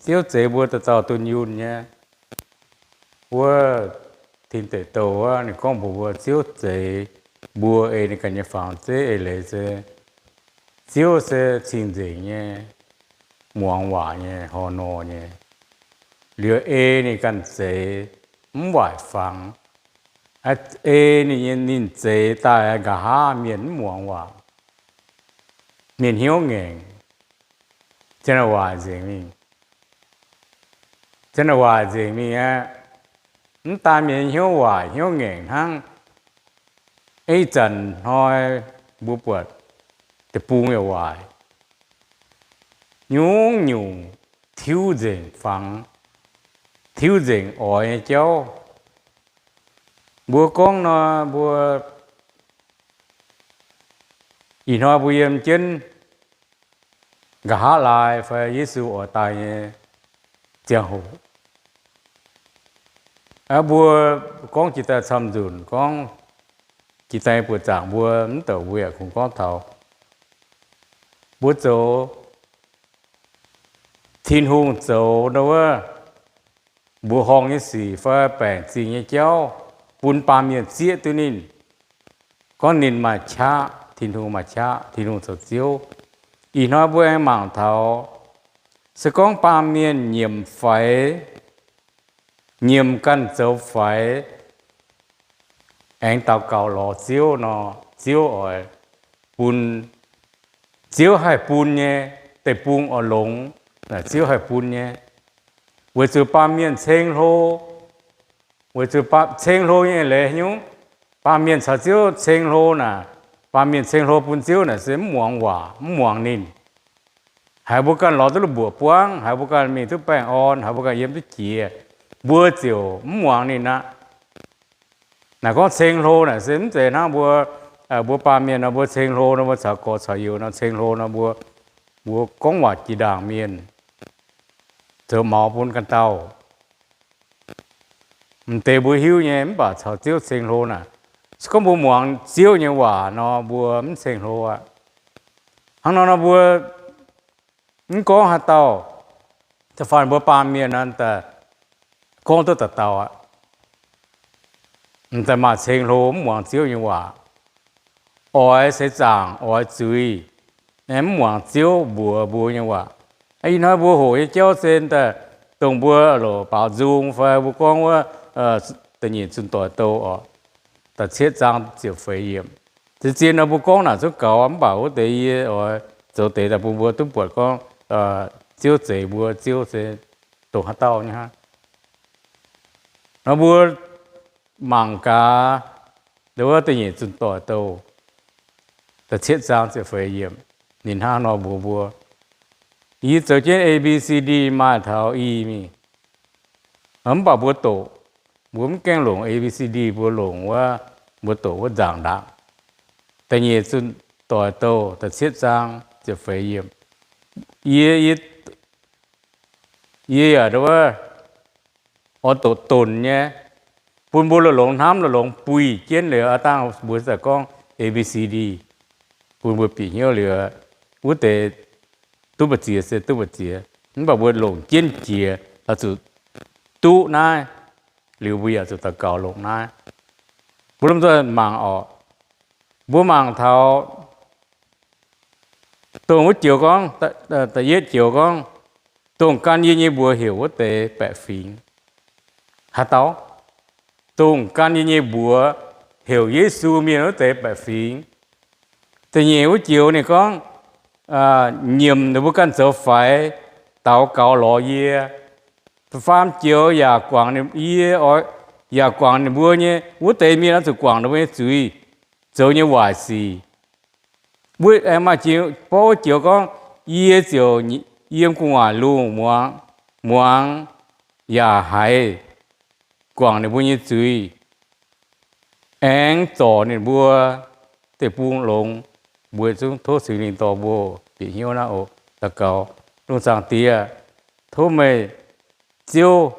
Ziouv zeix mbuo dauh dauh dunh yunh nyei. Wuov Tin Deic Douh wuov ninh gorngv mbuox mbuo, Ziouv zeix mbuo ei ninh ganh nyei fangx zeiv eix leiz se, Ziouv se cing-nzengc nyei, muangx waac nyei, horh nor nyei. Liuz ei ninh ganh zeix mv waaic fangx, ei ninh, ninh zeix daaih nqa'haav mienh mv muangx waac, mienh hnyouv ngaengc, ziang naaiv waaic nzengc mingh. Ziang naaiv waaic nzengc mingh aqv. Mv daan mienh hnyouv waaic hnyouv ngaengc hnangv. Ih zanc hnoi mbuo buatc deic-bung yaac waaic, nyungc-nyungc tiuv nzengc fangx, tiuv nzengc oix nyei jauv. Mbuo gorngv nor, mbuo ih hnoi mbuo yiem jienv nqa'haav laai fai Yesu oix daaih nyei ziangh hoc, mbuo gorngv jiex daaih camv nzunc, gorngv jiex daaih nyei buoqc zaangc mbuo mv douc mbuo yaac kungx gorngv taux mbuo zoux Tin-Hungh zoux ndau wuov mbuoqc horngh nyei sic fai baengc zingh nyei jauv bun baamh mienh zieqv duqv ninh. Gorngv ninh maaih qaqv, Tin-Hungh maaih qaqv, Tin-Hungh zoux Ziouv. Ih hnoi mbuo aengx mangc taux, se gorngv baamh mienh nyiemc faix, nyiemc ganh zoux faix, aengx daux gaux lorz Ziouv nor, Ziouv oix bun, Ziouv haih bun nyei, deic-bung oix longx, Ziouv haih bun nyei. Weic zuqc baamh mienh ceng-hlo, weic zuqc ceng-hlo nyei eix leiz nyungc, baamh mienh caux Ziouv ceng-hlo naaic, baamh mienh ceng-hlo bun Ziouv naaic se mv muangx waac, mv muangx ninh. Haiz mbuo ganh lorz duqv la'mbuoqc buangv, haiz mbuo ganh mingh duqv baengh orn, haiz mbuo ganh yiem duqv jiex, mbuo ziouc mv muangx ninh aqv. Naaic gorngv ceng-hlo naaic se mv zeiz hnangv mbuo, mbuo baamh mienh nor, mbuo ceng-hlo nor, mbuo caux gorx caux youz nor, ceng-hlo nor, mbuo, mbuo gorngv waac jiex ndaangc mienh, zoux maux bun ganh dauh. M'deix mbuo hiuv nyei, mv baac caux Ziouv ceng-hlo naaic, se gorngv mbuo muangx Ziouv nyei waac nor, mbuo mv ceng-hlo aqv. Hnangv nor nor mbuo mv gorngv haaix dauh, da'faanh mbuo baamh mienh nor, gorngv duqv dauh dauh aqv. M'daaih maaih ceng-hlo mv muangx Ziouv nyei waac, oix seix zaangc, oix zuiz, mv muangx Ziouv mbuox mbuo nyei waac. Ih hnoi mbuo hoqc nyei jauv se daaih dongh mbuo loc baaux nzung fai mbuo gorngv wuov da'nyeic zunh doic douh oc, da'cietv zaang ziepc feix yiemc. Zien-zien nor mbuo gorngv naaic zungv gaux, mv baac wuov deix yie oix zoux deix daaih bun mbuo duqv buatc gorngv Ziouv zeix mbuo, Ziouv se dongh haaix dauh nyei hnangv. Nor mbuo mangc gaax, wuov da'nyeic zunh doic douh, da'cietv zaang ziepc feix yiemc, ninh hnangv nor mbuox mbuo, yie zoux jienv A B C D maaih taux i mingh. Mv baac mbuo doqc, mbuo mv gaengh longc A B C D, mbuo longc wuov, mbuo doqc wuov nzaangc ndaangc. Da'nyeic zunh doic douh da'cietv zaang ziepc feix yiemc. Yie, yie, yie yaac wuov, oix doqc donc nyei, bun mbuo longx-longx hnamv, longx-longx buih jienv liuz, aav dangh mbuo za'gengh gorngv A B C D, bun mbuo bieqc hnyouv liuz, wuov deix duqv mbu'ziex se duqv mbu'ziex. Mv baac mbuo longc jienv jiex, oix zuqc duqv naaiv, liuz mbuo yaac zuqc daux gaux longc naaiv. Mbuo lomh nzoih mangc oc. Mbuo mangc taux dongh wuov joux gorngv, da'yietv joux gorngv, dongh gan yie nyei mbuox heuc wuov deix baeqc fingx. Haaix dauh? Dongh gan yie nyei mbuox heuc Yesu mienh wuov deix baeqc fingx. Da'nyeic wuov joux ninh gorngv, nyiemc ninh mbuo ganh zoux faix, daux gaux lorz yie. Da'faam joux yaac guangc yie, yaac guangc ninh mbuo nyei, wuov deix mienh oix zuqc guangc ninh mbuo nyei zuiz, zoux nyei waaic sic. Wuov aengx maaih jiex bov wuov joux gorngv, yie ziouc yiem gu'nguaaic lungh muangx, muangx yaac haiz guangc ninh mbuo nyei zuiz, aengx zorc ninh mbuo deic-bung longx. Mbuo zungv tov Singx Lingh dorh mbuo bieqc hnyouv naaiv oc. Daux gaux. Lungh zaangc Diex, tov meih, Ziouv,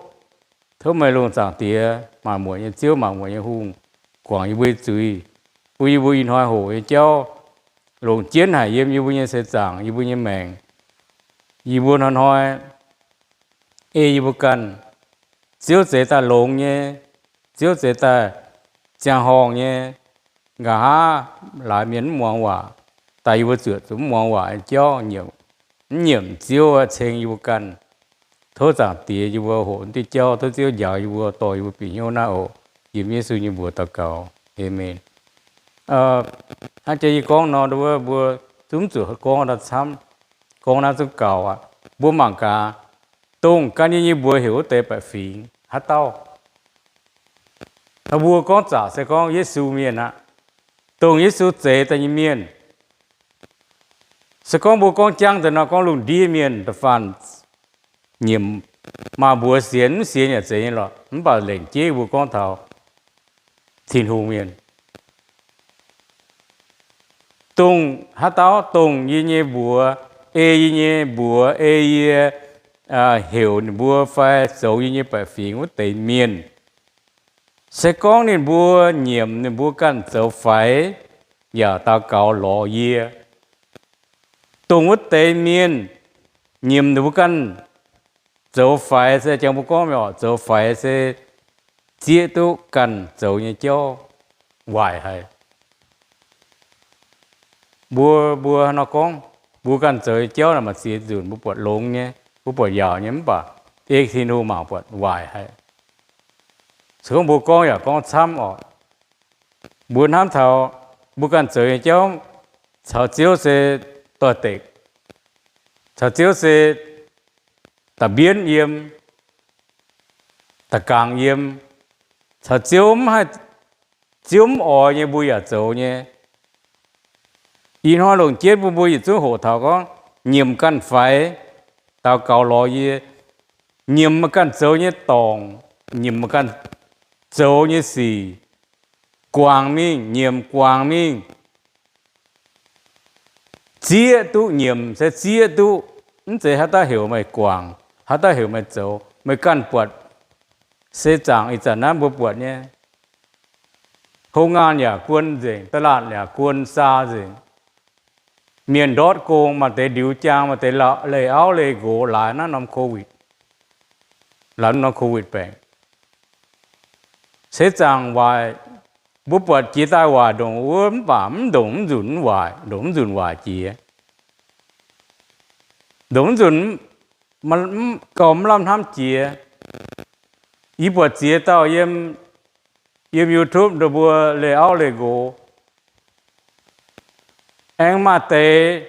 tov meih lungh zaangc Diex, maanc muotc nyei Ziouv, maanc muotc nyei Hungh, guangc yie mbuo nyei zuiz, bun yie mbuo ih hnoi hoqc nyei jauv longc jienv haic yiem yie mbuo nyei seix zaangc, yie mbuo nyei maengc. Yie mbuo hnoi-hnoi ei yie mbuo ganh. Ziouv zeix daaih longx nyei, Ziouv zeix daaih ziangh horngh nyei. Nqa'haav laaix mienh mv muangx waac, daaih yie mbuo zuoqc zuqc mv muangx waac nyei jauv, mv nyiemc Ziouv ceng yie mbuo ganh. Tov Zaangc Diex yie mbuo hoqc diuh jauv, tov Ziouv njaaux yie mbuo, dorh yie mbuo bieqc hnyouv naaiv oc. Yiem Yesu nyei mbuox daux gaux, aamen. Hnangv jiex yie gorngv nor, mbuo zungv zuqc gorngv daaih camv, gorngv naaiv zungv gaux aqv. Mbuo mangc gaax, dongh gan yie nyei mbuox heuc wuov deix baeqc fingx haaix dauh? Mbuo gorngv zaqc se gorngv Yesu mienh aqv. Dongh Yesu zeix daaih nyei mienh. Se gorngv mbuo gorngv jangv deix nor, gorngv lungh ndiev mienh da'faanh nyiemc, maaih mbuox sienx mv sienx yaac zeiz nyei lorqc, mv baac lengc jeiv mbuo gorngv taux Tin-Hungh mienh. Dongh haaix dauh dongh yie nyei mbuox, ei yie nyei mbuox, ei yie, heuc ninh mbuo fai zoux yie nyei baeqc fingx wuov deix mienh, se gorngv ninh mbuo nyiemc ninh mbuo ganh zoux faix yaac daux gaux lorz yie. Dongh wuov deix mienh nyiemc ninh mbuo ganh zoux faix se, jangx mbuo gorngv mingh oc, zoux faix se zieqv duqv ganh zoux nyei jauv waaic haic. Mbuo, mbuo nor gorngv, mbuo ganh zoux nyei jauv naaic maaih ziex nzunc mbuo buatc longx nyei, mbuo buatc yaauc nyei, mv baac ei Tin-Hungh mangc buatc waaic haic. Se gorngv mbuo gorngv yaac gorngv camv oc. Mbuo hnamv taux mbuo ganh zoux nyei jauv caux Ziouv se doix-dekc, caux Ziouv se da'mbienv yiem, da'gangx yiem, caux Ziouv mv haih, Ziouv mv oix nyei mbuo yaac zoux nyei. Ih hnoi longc jienv bun mbuo yietc zungv hoqc taux gorngv nyiemc ganh faix, daux gaux lorz yie, nyiemc meih ganh zoux nyei dorngc, nyiemc meih ganh zoux nyei sic, guangc mingh, nyiemc guangc mingh. Zieqv duqv nyiemc se zieqv duqv, mv zeiz haaix dauh heuc meih guangc, haaix dauh heuc meih zoux, meih ganh buatc. Se zaangc ih zanc naaiv mbuo buatc nyei, hungh ngaanh yaac guon nzengc, da'laatc yaac guon saa nzengc. Mienh ndortv gong, maaih deix ndiux jaang, maaih deix leih auv leih nqox laaix naaiv norm covid, laaix norm covid baengc. Se zaangc waaic, mbuo buatc jiex daaih waaic ndongc wuov mv baac mv ndongc mv nzunc mv waaic, ndongc mv nzunc waaic jiex. Ndongc mv nzunc gauh mv lamh hnamv jiex. Yie buatc ziex dauh yiem, yiem YouTube ninh mbuo leih auv leih nqox. Aengx maaih deix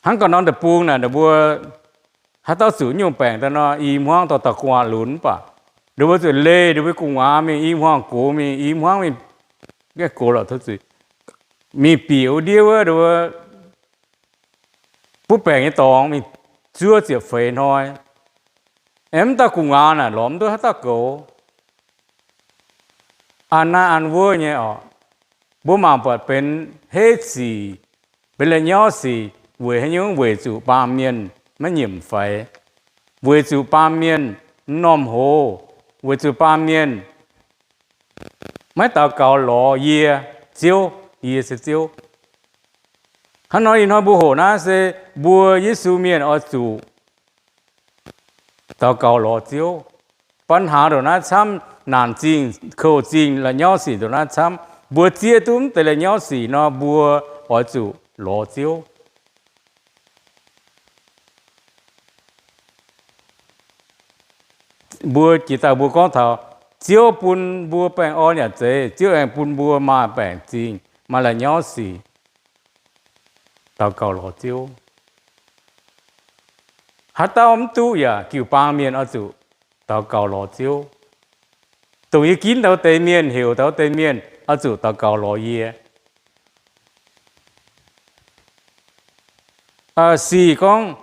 hnangv gauh norm deic-bung naaic ninh mbuo haaix dauh zuqc nyungc baengc daaih nor, i hmuangv dorh daaih gu'nguaaz lunx mv baac ninh mbuo zuqc leih ninh mbuo gu'nguaaz mingh i hmuangv gox mingh, i hmuangv mingh, gox lorqc, mingh bieqc wuov ndiev wuov, ninh mbuo butv baengc nyei dorngx mingh zuov ziepc feix hnoi. Aengx mv dauh gu'nguaaz naaic lorz mv duqv haaix dauh goux. An naaiv an wuov nyei oc. Mbuo mangc buatc benx heiv sic, benx la'nyauv sic weic haaix nyungc? Weic zuqc baamh mienh maiv nyiemc faix, weic zuqc baamh mienh mv normh hoz, weic zuqc baamh mienh maiv daux gaux lorz yie, Ziouv, yie se Ziouv. Hnangv nor ih hnoi mbuo hoqc naaiv se mbuo Yesu mienh oix zuqc daux gaux lorz Ziouv. ปัญหา ndongc naaiv camv, naanc zingh, kouv zingh, la'nyauv sic ndongc naaiv camv, mbuo zieqv duqv mv deix la'nyauv sic nor, mbuo oix zuqc lorz Ziouv. Mbuo jiex daaih mbuo gorngv taux Ziouv bun mbuo baengh orn yaac zeiz, Ziouv aengx bun mbuo maaih baengc zingh, maaih la'nyauv sic, daux gaux lorz Ziouv. Haaix dauh mv duqv yaac jiu-baang mienh oix zuqc daux gaux lorz Ziouv. Dongh yie ginv taux deix mienh, heuc taux deix mienh oix zuqc daux gaux lorz yie. Sic gorngv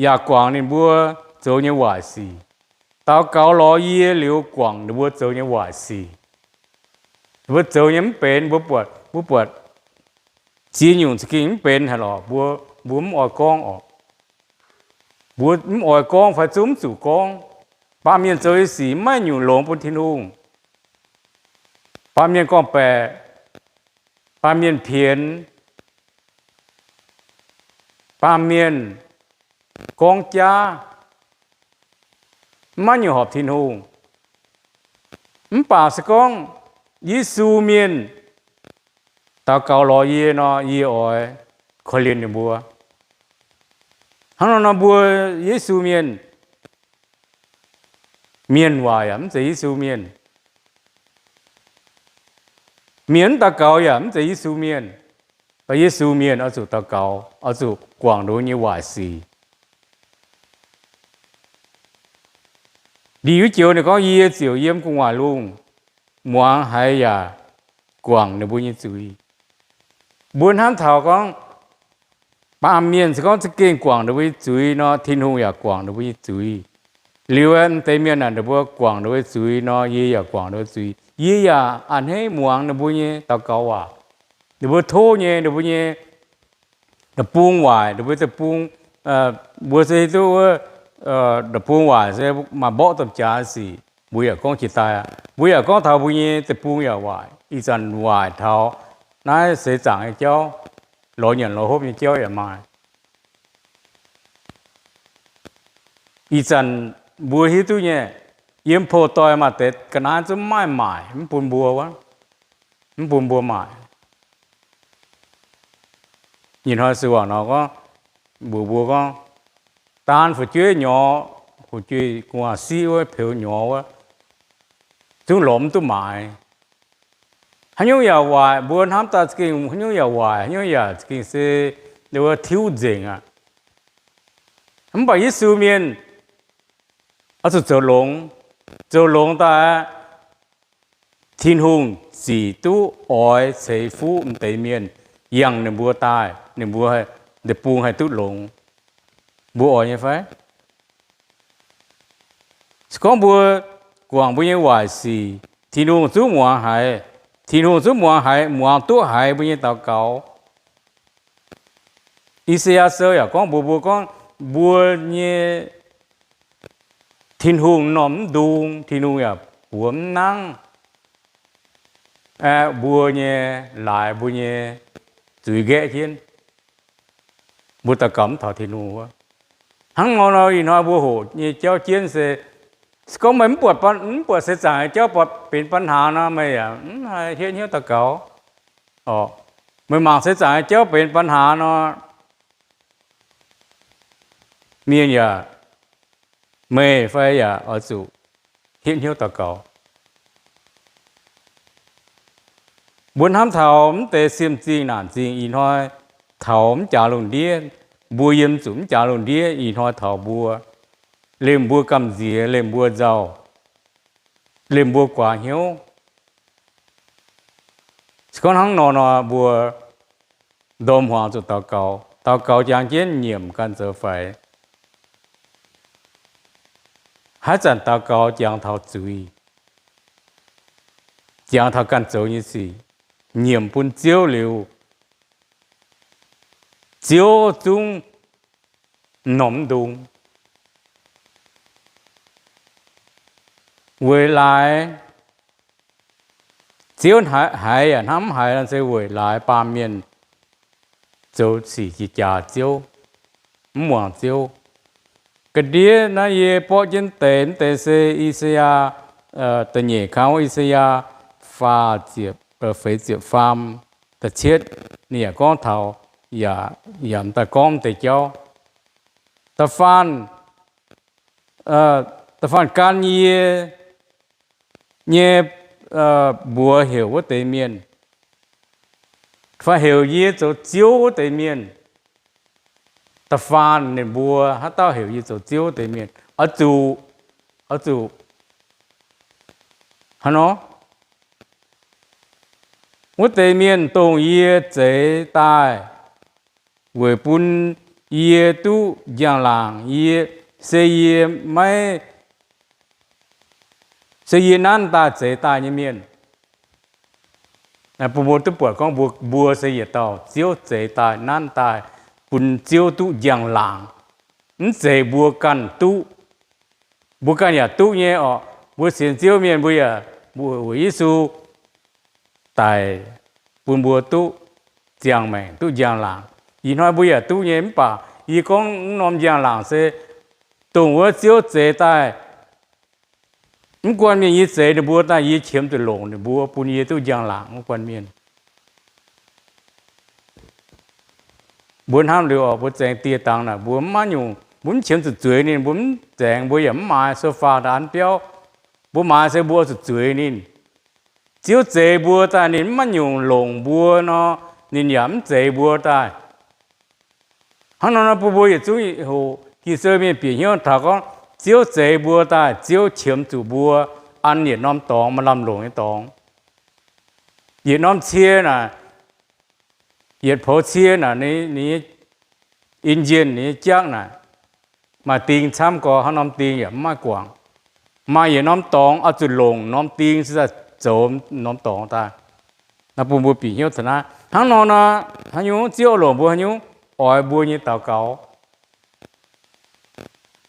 yaac guangc ninh mbuo zoux nyei waaic sic. Daux gaux lorz yie liuz guangc ninh mbuo zoux nyei waaic sic. Ninh mbuo zoux nyei mv benx, mbuo buatc, mbuo buatc ziex nyungc za'gengh mv benx haic lorqc, mbuo, mbuo mv oix gorngv oc. Mbuo mv oix gorngv fai zungv mv zuqc gorngv. Baamh mienh zoux nyei sic maiv nyungc longx bun Tin-Hungh. Baamh mienh gorngv-baeqc, baamh mienh pienx, baamh mienh gorngv jaav, maiv nyungc horpc Tin-Hungh. Mv baac se gorngv Yesu mienh daux gaux lorz yie nor, yie oix korv-lienh ninh mbuo. Hnangv nor nor mbuo Yesu mienh, mienh waaic yaac mv zeiz Yesu mienh. Mienh mv daux gaux yaac mv zeiz Yesu mienh. Mv baac Yesu mienh oix zuqc daux gaux, oix zuqc guangc ninh mbuo nyei waaic sic. Liuz joux ninh gorngv, yie ziouc yiem gu'nguaaic lungh muangx haiz yaac guangc ninh mbuo nyei zuiz. Mbuo hnamv taux gorngv, baamh mienh se gorngv za'gengh guangc ninh mbuo nyei zuiz nor, Tin-Hungh yaac guangc ninh mbuo nyei zuiz. Liuz aeqv, m'deix mienh aah, ninh mbuo guangc ninh mbuo nyei zuiz nor, yie yaac guangc ninh mbuo zuiz. Yie yaac a'hneiv muangx ninh mbuo nyei daux gaux waac. Ninh mbuo tov nyei, ninh mbuo nyei deic-bung waaic, ninh mbuo deic-bung, mbuo se hiuv duqv wuov, deic-bung waaic se maaih mborqv domh jaax sic, mbuo yaac gorngv jiex daaih aqv. Mbuo yaac gorngv taux mbuo nyei deic-bung yaac waaic, ih zanc waaic taux naaiv seix zaangc nyei jauv, lorz nyanc lorz hopv nyei jauv yaac maaih. Ih zanc mbuo hiuv duqv nyei, yiem pou-doix maaih deix ga'naaiv zungv maiv maaic, mv bun mbuo wuov, mv bun mbuo maaic. Ih hnoi se waac nor gorngv, mbuox mbuo gorngv, daan fu'jueiv nyorx, fu'jueiv gu'nguaaz-siqv wuov, peux nyorx wuov, zungv lorz mv duqv maaiz. Haaix nyungc yaac waaic, mbuo hnamv daaih za'gengh haaix nyungc yaac waaic, haaix nyungc yaac za'gengh se wuov tiuv nzengc aqv. Mv baac Yesu mienh oix zuqc zoux longx, zoux longx daaih aqv, Tin-Hungh zic duqv oix ceix fuqv m'deix mienh yangh ninh mbuo daaih, ninh mbuo deic-bung haih duqv longx. Mbuo oix nyei fai? Se gorngv mbuo guangc mbuo nyei waaic sic, Tin-Hungh zungv muangx haiz, Tin-Hungh zungv muangx haiz, muangx duqv haiz mbuo nyei daux gaux. I^saa^yaa Sou yaac gorngv mbuox mbuo gorngv, mbuo nyei Tin-Hungh norm mv ndung, Tin-Hungh yaac buoz mv nangv, aeqv, mbuo nyei laaix mbuo nyei zuiz nqaeqv jienv, mbuo daux gaux mv taux Tin-Hungh wuov. Hnangv nor nor, ih hnoi mbuo hoqc nyei jauv jienv se, se gorngv meih mv buatc, mv buatc seix zaangc nyei jauv benx ปัญหา nor, meih yaac mv haih hietv hnyouv daux gaux. Meih mangc seix zaangc nyei jauv benx ปัญหา nor, mienh yaac, meih fai yaac oix zuqc hietv hnyouv daux gaux. Mbuo hnamv taux mv deix siem zingh naanc zingh ih hnoi, taux mv jaax lungh ndiev, mbuo yiem zuqc mv jaax lungh ndiev ih hnoi taux mbuo, liemh mbuo gamh nziex, liemh mbuo nzauh, liemh mbuo guaax hnyouv. Se gorngv hnangv nor nor, mbuo ndorm hmuangx zuqc daux gaux. Daux gaux jangx jienv nyiemc ganh zoux faix. Haaix zanc daux gaux jangx taux zuiz, jangx taux ganh zoux nyei sic, nyiemc bun Ziouv liuz, Ziouv zungv m'normh mv ndung. Weic laaix Ziouv haiz yaac hnamv haiz nor se weic laaix baamh mienh zoux sic jiex jaax Ziouv, mv muangx Ziouv. Ga'ndiev naaiv yie borqv jienv deix, mv deix se I^saa^yaa, da'nyeic kang I^saa^yaa faah ziepc, feix ziepc faam da'cietv, ninh yaac gorngv taux, yaac m'daaih gorngv mv deix jauv. Da'faanh, da'faanh gan yie nyei mbuox heuc wuov deix mienh, fai heuc yie zoux Ziouv wuov deix mienh, da'faanh ninh mbuo haaix dauh heuc yie zoux Ziouv wuov deix mienh, oix zuqc, oix zuqc hnangv nor, wuov deix mienh dongh yie zeix daaih weic bun yie duqv njang-laangc, yie, se yie maiv, se yie nanv daaih zeix daaih nyei mienh. Bun mbuo duqv buatc gorngv mbuo, mbuo se yietc dauh Ziouv zeix daaih, nanv daaih, bun Ziouv duqv njang-laangc. Mv zeiz mbuo ganh duqv. Mbuo ganh yaac duqv nyei orqc. Mbuo sienx Ziouv mienh mbuo yaac, mbuo weic Yesu daic bun mbuo duqv ziangh maengc, duqv njang-laangc. Ih hnoi mbuo yaac duqv nyei, mv baac yie gorngv wuov norm njang-laangc se dongh wuov Ziouv zeix daaih Mv guanh mienh yie zeix ninh mbuo daaih, yie qiemx zuqc longc ninh mbuo bun yie duqv njang-laangc mv guanh mienh. Mbuo hnamv liuz oc, mbuo zaengx dieh dangx naaic, mbuo mv maiv nyungc, mbuo mv qiemx zuqc zueiz ninh, mbuo mv zaengx, mbuo yaac mv maaiz so faah daaih an biauv. Mbuo maaiz se mbuo zuqc zueiz ninh. Ziouv zeix mbuo daaih ninh mv maiv nyungc longc mbuo nor, ninh yaac mv zeix mbuo daaih. Hnangv nor, bun mbuo yietc zungv hoqc Ging-Sou mienh bieqc hnyouv taux gorngv Ziouv zeix mbuo daaih, Ziouv qiemx zuqc mbuo an yietc norm dorngx maaih lamh longc nyei dorngx. Yietc norm cie naaic, yietc poux cie naaic, ninh nyei engine, ninh nyei jangv naaic, maaih ding camv gorx, haaix norm ding yaac mv maaih guangc. Maaih yietc norm dorngx oix zuqc longc norm ding se daaih zoux norm dorngx daaih. Naaiv bun mbuo bieqc hnyouv taux naaiv. Hnangv nor nor, haaix nyungc Ziouv oix longc mbuo haaix nyungc? Oix mbuo nyei daux gaux.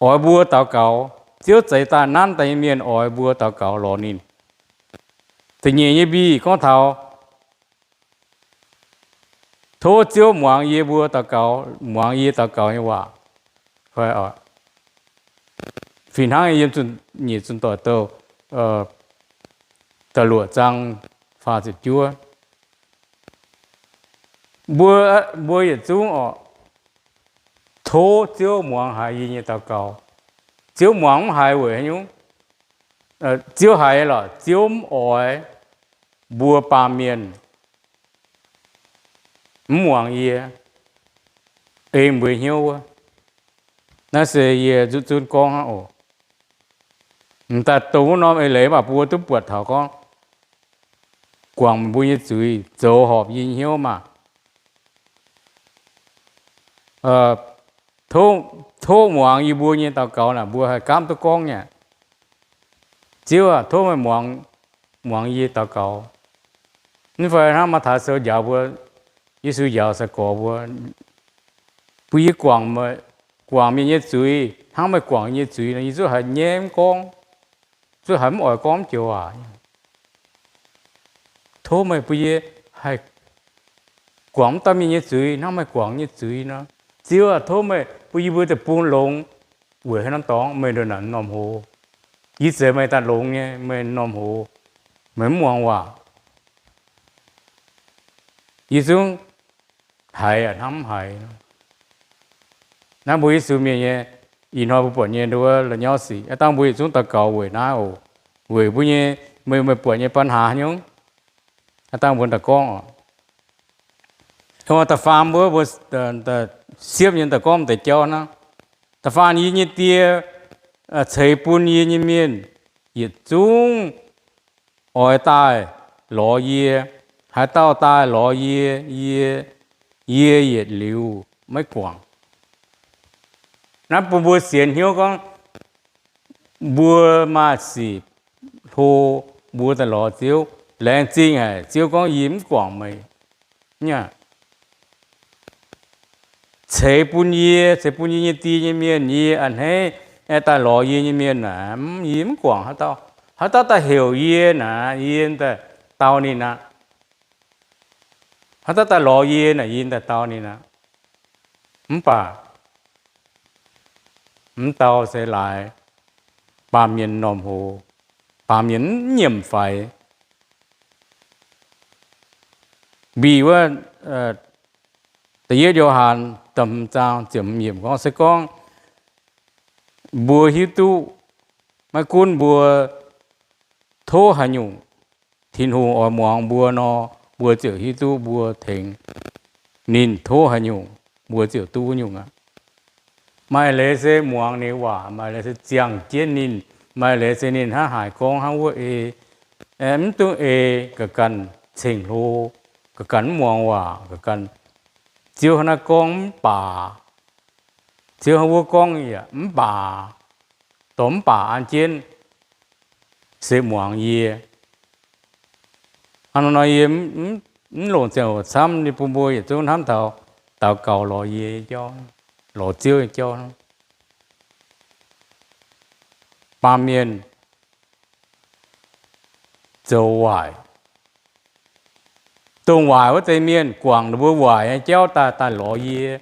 Oix mbuo daux gaux. Ziouv zeix daaih nanv daaih nyei mienh oix mbuo daux gaux lorz ninh. Da'nyeic nyei mbiv gorngv taux tov Ziouv muangx yie mbuo daux gaux, muangx yie daux gaux nyei waac. Fih hnangv yiem nyic Zunh Doic Douh da'luoqc zaang faah ziepc juov. Mbuo, mbuo yietc zungv oc, tov Ziouv muangx haiz yie nyei daux gaux. Ziouv muangx mv haiz weic haaix nyungc? Ziouv haiz lorqc, Ziouv mv oix mbuo baamh mienh mv muangx yie, ei mbuo hnyouv wuov. Naaiv se yie nzuqc zunv gorngv hnangv oc. M'daaih dongh wuov norm eix leiz mv baac mbuo duqv buatc taux gorngv guangc mbuo nyei zuiz, zoux horpc yie nyei hnyouv maah. Tov muangx yie mbuo nyei daux gaux naaic, mbuo haih gaamv duqv gorngv nyei. Ziouv aac, tov meih muangx, muangx yie daux gaux. Mv fai hnangv Matv^taai Sou njaaux mbuo, Yesu njaaux sai-gorx mbuo, bun yie guangc, guangc mienh nyei zuiz hnangv meih guangc yie nyei zuiz nor. Yie zuqc haiz nyaiv mv gorngv, zuqc haiz mv oix gorngv mv joux waac. Tov meih bun yie haih guangc mv dauh mienh nyei zuiz hnangv meih guangc nyei zuiz nor. Ziouv aac, tov meih bun yie mbuo deic-bung longx weic haaix norm dorngx meih ndongc naaic m'normh hoz. Yie zeiz meih daaih longx nyei, meih m'normh hoz, meih mv muangx waac. Yie zungv haiz hnangv mv haiz. Naaiv mbuo Yesu mienh nyei, ih hnoi mbuo buatc nyei nduov la'nyauv sic, aav dangh mbuo yietc zungv daux gaux weic naaiv oc. Weic mbuo nyei, meih, meih buatc nyei ปัญหา haaix nyungc, aav dangh mbuo daaih gorngv oc. Da'faam mbuo, mbuo siepv nyei daaih gorngv deix jauv naaiv. Da'faam yie nyei Die ceix bun yie nyei mienh yietc zungv oix daaih lorz yie. Haaix dauh daaih lorz yie, yie, yie yietc liuz maiv guangc. Naaiv bun mbuo sienx hnyouv gorngv mbuo maaih sic hlo, mbuo daaih lorz Ziouv. Laengz zingh haic, Ziouv gorngv, yie mv guangc meih. Ceix bun yie, ceix bun yie nyei Die nyei mienh, yie a'hneiv aengx daaih lorz yie nyei mienh naaic, yie mv guangc haaix dauh. Haaix dauh daaih heuc yie naaic, yie daaih dau ninh aqv. Haaix dauh daaih lorz yie naaic, yie daaih dau ninh aqv. Mv baac mv dau se laaix baamh mienh m'normh hoz, baamh mienh mv nyiemc faix. Mbic wuov, da'yietv Yo^han da'hmz zaang ziepc hmz yiemc gorngv, se gorngv mbuo hiuv duqv maiv gunv mbuo tov haaix nyungc, Tin-Hungh oix muangx mbuo nor, mbuo ziouc hiuv duqv mbuo tengx ninh tov haaix nyungc, mbuo ziouc duqv wuov nyungc aqv. Maaih leiz se muangx ninh waac, maaih leiz se ziangh jienv ninh, maaih leiz se ninh hnangv haaix gorngv hnangv wuov ei. Mv dungx ei, ga'ganh ceng-hlo, ga'ganh mv muangx waac, ga'ganh, Ziouv hnangv naaiv gorngv mv baac, Ziouv hnangv wuov gorngv yaac mv baac, dorh mv baac an jienv se muangx yie. Hnangv nor yie mv longc ziangh hoc camv ninh bun mbuo yietc zungv hnamv taux daux gaux lorz yie nyei jauv, lorz Ziouv nyei jauv. Baamh mienh zoux waaic, dongh waaic wuov deix mienh guangc ninh mbuo waaic nyei jauv daaih, daaih lorz yie,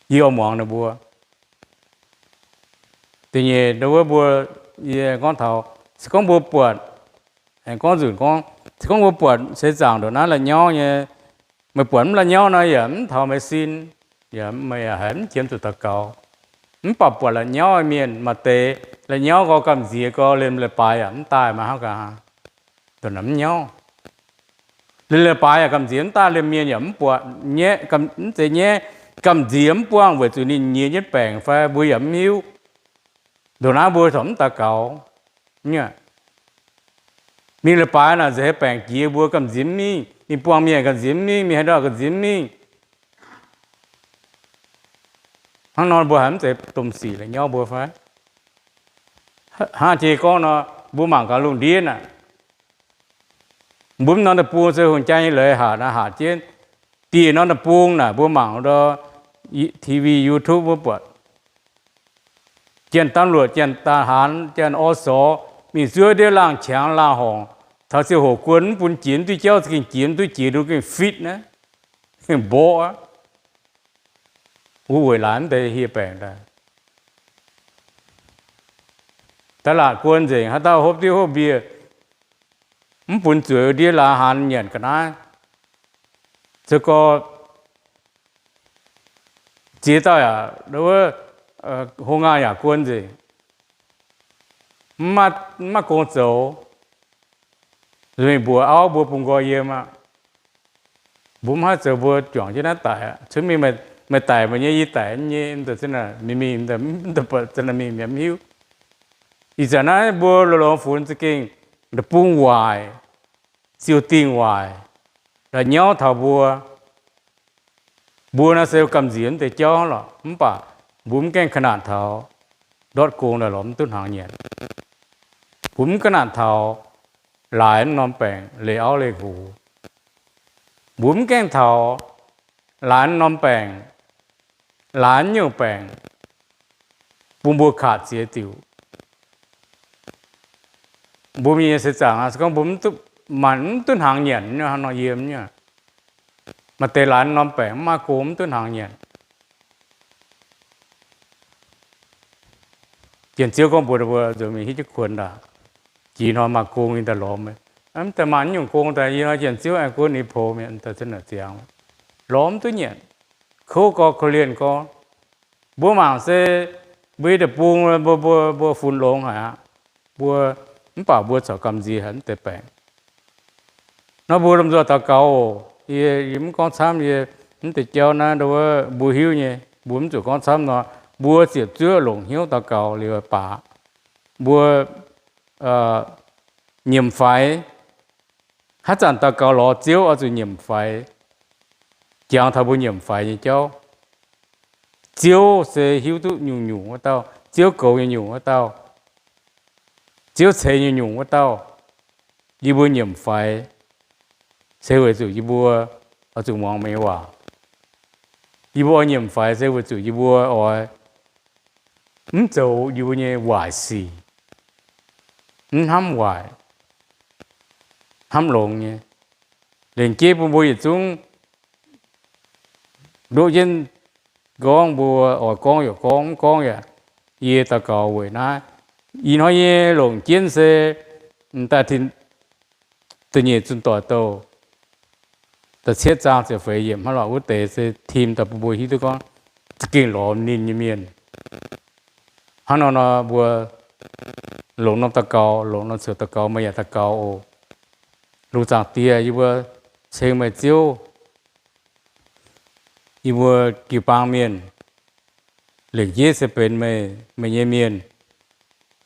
yie oix muangx ninh mbuo. Da'nyeic, wuov mbuo yie gorngv taux, se gorngv mbuo buatc, aengx gorngv nzunc gorngv, se gorngv mbuo buatc seix zaangc ndongc naaiv la'nyauv nyei, meih buatc mv la'nyauv nor yaac mv taux meih sin, yaac meih yaac haiz mv qiemx zuqc daux gaux. Mv baac buatc la'nyauv mienh maaih deix la'nyauv gau gamh nziex gau, liemh leiz-baaix yaac mv daaih, maaih hnangv gaax, ndongc naaiv mv nyauv. Liemh leiz-baaix yaac gamh nziex mv daaih, liemh mienh yaac mv buatc, mv zeiz nyaiv, gamh nziex mv buangh weic zuqc ninh nyiex jienv baengc fai mbuo yaac mv hiuv. Ndongc naaiv mbuo corc mv daux gaux. Mingh leiz-baaix naaic nzengc haaix baengc jiex mbuo gamh nziex mv mingh, mingh buangh mienh gamh nziex mv mingh, mingh haaix ndau gamh nziex mv mingh. Hnangv nor mbuo haiz mv zeiz domh sic la'nyauv mbuo fai? Hnangv jiex gorngv nor, mbuo mangc gaax lungh ndiev naaic, mbuo mv norm deic-bung se hungh jaa nyei leiz hatc naaiv hatc jienv. Dieh norm deic-bung naaic mbuo mangc ndau TV, YouTube mbuo buatc, janx ตำรวจ, janx ทหาร, janx อส. mingh zuov ndiev laangh qangx laangh horngc, taux ziangh hoc guon mv bun jiex mv duqv jauv, za'gengh jiex mv duqv jiex, nduqc gengh fitv naaiv, gengh mborqv aqv. Wuov weic laaix mv deix hieh baengc daaih. Da'laatc guon nzengc, haaix dauh hopv diuv hopv mbie, mv bun zueiz ndiev laangz hnaanx nyanc ga'naaiv. Zoux gorx ziex dauh yaac, wuov, hungh ngaanh yaac guon nzengc, mv maaih gong zoux. Mbuox auv mbuo bungx nqoi yiem aqv. Mbuo mv haih zoux, mbuo juangc jienv naaiv daic aqv. Cunv mingh meih daic meih nyei, yie daic nyei, mv deix mingh mv hiuv. Ih zanc naaiv mbuo longx-longx funx za'gengh deic-bung waaic, ziouc dingh waaic, la'nyauv taux mbuo. Mbuo naaiv se gamh nziex mv deix jauv lorqc, mv baac mbuo mv gaengh ka'naatc taux, ndortv gong daaih lorz mv duqv hnaangx nyanc. Mbuo mv ka'naatc taux, laaix mv norm baengc leih auv leih nqox. Mbuo mv gaengh taux, laaix mv norm baengc, laaix mv nyungc baengc, bun mbuo katc ziex diuc. Mbuo mienh nyei seix zaangc se gorngv mbuo maanc mv duqv hnaangx nyanc, hnangv nor yiem nyei. Maaih deix laaix mv norm baengc mv maaih gong mv duqv hnaangx nyanc. Janx-ziouv gorngv mbuox mbuo nzuonx mingh hiuv jienv kuonx ndaangc, jiex hnoi maaih gong yie daaih lorz meih. Mv daaih maaih nyungc gong daaih, yie hnoi janx-ziouv aengx gunv ni poux mi'aqv, daaih ziouv naaic ziangx, lorz mv duqv nyanc, kouv gorx korv-lienh gorx. Mbuo mangc se mbuo nyei deic-bung, mbuo, mbuo, mbuo funx longx haic aqv. Mbuo, mv baac mbuo corc gamh nziex haic mv deix baengc. Nor mbuo lomh nzoih daux gaux oc. Yie, yie mv gorngv camv, yie mv deix jauv naaiv ndau wuov mbuo hiuv nyei, mbuo mv zuqc gorngv camv nor, mbuo ziepc zuoqv longc hnyouv daux gaux liuz baac mbuo nyiemc faix. Haaix zanc daux gaux lorz Ziouv oix zuqc nyiemc faix, jangx taux mbuo nyiemc faix nyei jauv. Ziouv se hiuv duqv nyungc-nyungc wuov dauh, Ziouv goux nyei nyungc wuov dauh, Ziouv ceix nyei nyungc wuov dauh. Yie mbuo nyiemc faix se weic zuqc yie mbuo oix zuqc muangx meih nyei waac. Yie mbuo oix nyiemc faix se weic zuqc yie mbuo oix mv zoux yie mbuo nyei waaic sic, mv hnamv waaic, hnamv longx nyei. Lengc jeiv bun mbuo yietc zungv ndoqv jienv gorngv, mbuo oix gorngv yaac gorngv, mv gorngv yaac, yie daux gaux weic naaiv. Ih hnoi nyei longc jienv se daaih tin da'nyeic zunc doic douh da'cietv zaang ziepc feix yiemc hnangv lorqc. Wuov deix se tim daaih bun mbuo hiuv duqv gorngv za'gengh lorz ninh nyei mienh. Hnangv nor nor mbuo longc norm daux gaux, longc norm coux daux gaux, meih yaac daux gaux oc. Lungh zaangc Die, yie mbuo ceng meih Ziouv. Yie mbuo jiu-baang mienh, lengc jeiv se benx meih, meih nyei mienh.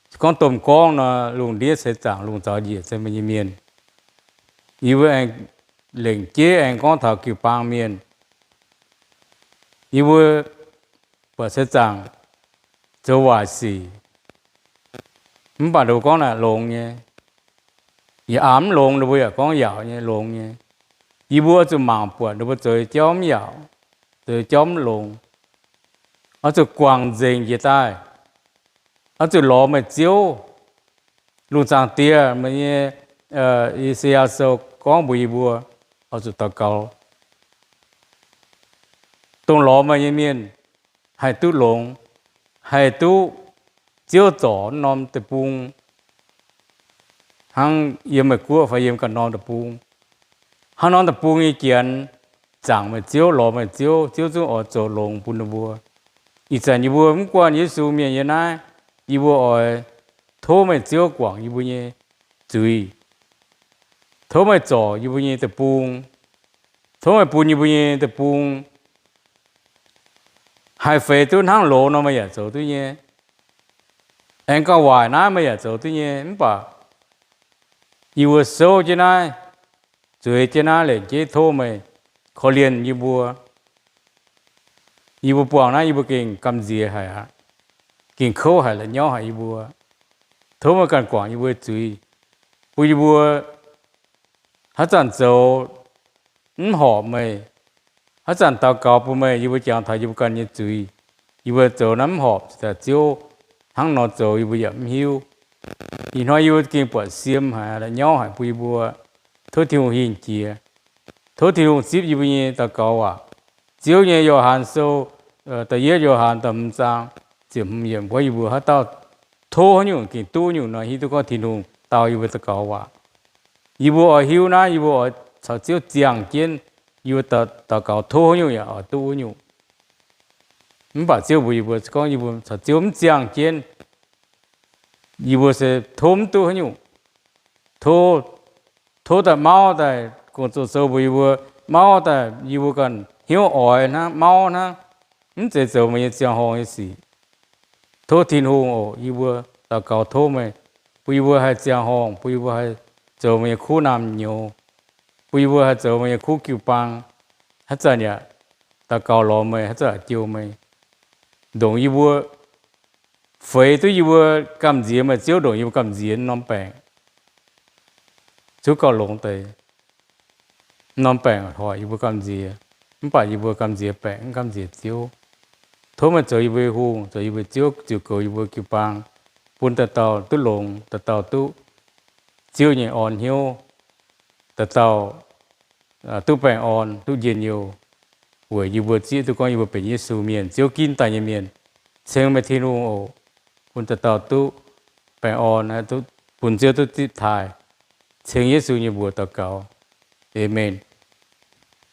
Se gorngv domh gorngv nor, lungh ndiev seix zaangc lungh zaux njiec se meih nyei mienh. Yie mbuo aengx lengc jeiv aengx gorngv taux jiu-baang mienh. Yie mbuo buatc seix zaangc zoux waaic sic, mv baac ninh mbuo gorngv naaic longx nyei. Yaac aav mv longx, ninh mbuo yaac gorngv yaauc nyei, longx nyei. Yie mbuo oix zuqc mangc buatc ninh mbuo zoux jauv mv yaauc, zoux jauv mv longx. Oix zuqc guangc nzengc njiec daaih. Oix zuqc lorz meih Ziouv. Lungh zaangc Die, meih nyei, E^se^yaa Sou gorngv mbuox yie mbuo oix zuqc daux gaux, dongh lorz meih nyei mienh haih duqv longx, haih duqv Ziouv zorc norm deic-bung, hnangv yiem meih guoqv fai yiem ganh norm deic-bung, hnangv norm deic-bung nyei Janx, zaangc meih Ziouv, lorz meih Ziouv, Ziouv zungv oix zoux longx bun ninh mbuo. Ih zanc yie mbuo mv guanh Yesu mienh yiem naaiv, yie mbuo oix tov meih Ziouv guangc yie mbuo nyei zuiz, tov meih zorc yie mbuo nyei deic-bung, tov meih bun yie mbuo nyei deic-bung haih feix duqv hnangv loz nor meih yaac zoux duqv nyei. Aengx gauh waaic naaiv meih yaac zoux duqv nyei. Mv baac yie mbuo souv jienv naaiv, zueiz jienv naaiv, lengc jeiv tov meih korv-lienh yie mbuo. Yie mbuo buangh naaiv yie mbuo gengh gamh nziex haic aqv, gengh kouv haic, la'nyauv haic yie mbuo. Tov meih ganh guangc yie mbuo zuiz, bun yie mbuo haaix zanc zoux mv horpc meih, haaix zanc daux gaux bun meih, yie mbuo jangx taux yie mbuo ganh nyei zuiz, yie mbuo zoux naaiv mv horpc, ziouc Ziouv hnangv nor zoux yie mbuo yaac mv hiuv. Ih hnoi yie mbuo gengh buatc siem haic, la'nyauv haic bun yie mbuo. Tov Tin-Hungh hingh jiex. Tov Tin-Hungh zipv yie mbuo nyei daux gaux waac. Ziouv nyei Yo^han Sou, da'yietv Yo^han da'hmz zaang ziepc hmz yiemc gorngv yie mbuo haaix dauh tov haaix nyungc gengh duqv nyungc nor, hiuv duqv gorngv Tin-Hungh dau yie mbuo daux gaux waac. Yie mbuo oix hiuv naaiv, yie mbuo oix caux Ziouv ziangh jienv, yie mbuo daux gaux tov haaix nyungc yaac oix duqv wuov nyungc. Mv baac Ziouv mbuox yie mbuo gorngv yie mbuo caux Ziouv mv ziangh jienv, yie mbuo se tov mv duqv haaix nyungc. Tov, tov daaih mauv daaih, gong-zoh sou mbuox yie mbuo, mauv daaih yie mbuo ganh hnyouv oix hnangv, mauv hnangv, mv zeiz zoux meih nyei ziangh horngh nyei sic. Tov Tin-Hungh oc, yie mbuo daux gaux tov meih, bun yie mbuo haih ziangh horngh, bun yie mbuo haih zoux meih nyei kuv naamh nyouz, bun yie mbuo haih zoux meih nyei kuv jiu-baang. Haaix zanc yaac daux gaux lorz meih, haaix zanc yaac jouh meih, ndongc yie mbuo feix duqv yie mbuo gamh nziex meih Ziouv ndongc yie mbuo gamh nziex norm baengc. Zungv gauh longx deix. Norm baengc hoic yie mbuo gamh nziex, mv baac yie mbuo gamh nziex baengc, mv gamh nziex Ziouv. Tov meih zoux yie mbuo nyei hungh, zoux yie mbuo nyei Ziouv, ziux goux yie mbuo jiu-baang, bun dauh dauh duqv longx, dauh dauh duqv Ziouv nyei orn hnyouv, dauh dauh duqv baengh orn, duqv njien-youh, weic yie mbuo zieqv duqv gorngv yie mbuo benx Yesu mienh, Ziouv ginv daaih nyei mienh. Ceng meih Tin-Hungh oc, bun dauh dauh duqv baengh orn, bun Ziouv duqv zipv taaih. Ceng Yesu nyei mbuox daux gaux. Aamen.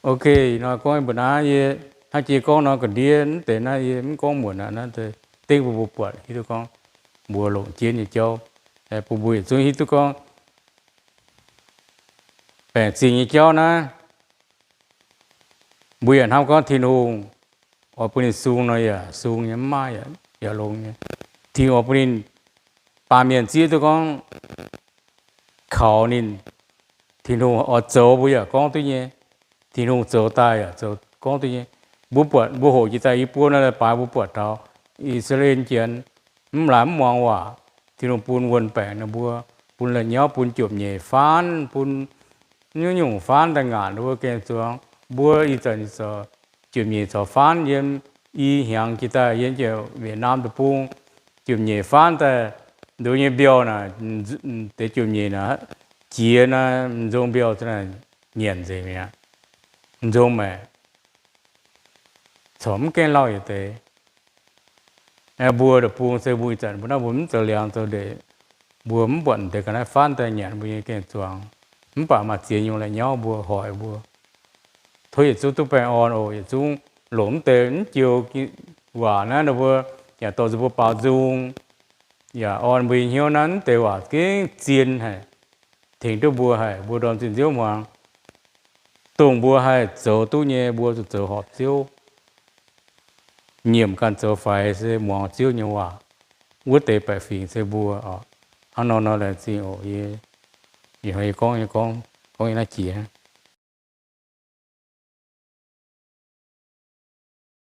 Ok, ih hnoi gorngv mbuo naaiv, yie hnangv jiex gorngv nor ga'ndiev mv deix naaiv yie mv gorngv muonc aqv, naaiv deix dengv bun mbuo buatc hiuv duqv gorngv mbuo longc jienv nyei jauv, bun mbuo yietc zungv hiuv duqv gorngv baengc zingh nyei jauv naaiv. Mbuo yaac hnamv gorngv Tin-Hungh oix bun ninh sung nor yaac sung nyei, mv maaih yaac longx nyei. Tin-Hungh oix bun ninh, baamh mienh zieqv duqv gorngv kaux ninh, Tin-Hungh oix zoux mbuo yaac gorngv duqv nyei. Tin-Hungh zoux daaih yaac zoux gorngv duqv nyei. Mbuo buatc, mbuo hoqc jiex daaih i buo nor leiz-baaix mbuo buatc taux I^saa^laa^en Janx mv laaix mv muangx waac, Tin-Hungh bun wuon-baengc ninh mbuo, bun la'nyauv, bun jomc nyeic faanv, bun nyungc-nyungc faanv daaih ngaatc ninh mbuo gengh zuangx. Mbuo ih zanc jomc nyeic caux faanv yiem i hnyangx jiex daaih yiem Việt Nam deic-bung, jomc nyeic faanv daaih nduov nyei mbiauh naaic, deix jomc nyeic naaic jiex naaic, m'nzong mbiauh naaic nyanc nzengc mi'aqv. M'nzong maengc corc mv gaengh lauh yietc deix. Mbuo deic-bung se mbuo ih zanc mbuo naaiv mbuo mv zoux liangx zoux ndeic, mbuo mv buatc deix ga'naaiv faanv daaih nyanc mbuo nyei gengh zuangx. Mv baac maaih ziex nyungc la'nyauv mbuo hoic mbuo. Tov yietc zungv duqv baengh orn oc. Yietc zungv longc mv deix mv joux waac naaiv ninh mbuo yaac dorh nzunc mbuo baaux nzung, yaac orn mbuo nyei hnyouv naaiv mv deix waac gengh zien haic, tengx duqv mbuo haic. Mbuo ndorm zinh nziouv hmuangx, dongh mbuo haih zoux duqv nyei mbuo zuqc zoux horpc Ziouv. Nyiemc ganh zoux faix se muangx Ziouv nyei waac. Wuov deix baeqc fingx se mbuo oc. Hnangv nor nor laengz zingh oc. Yie, yie hnoi yie gorngv nyei gorngv, gorngv yie naaiv jiex.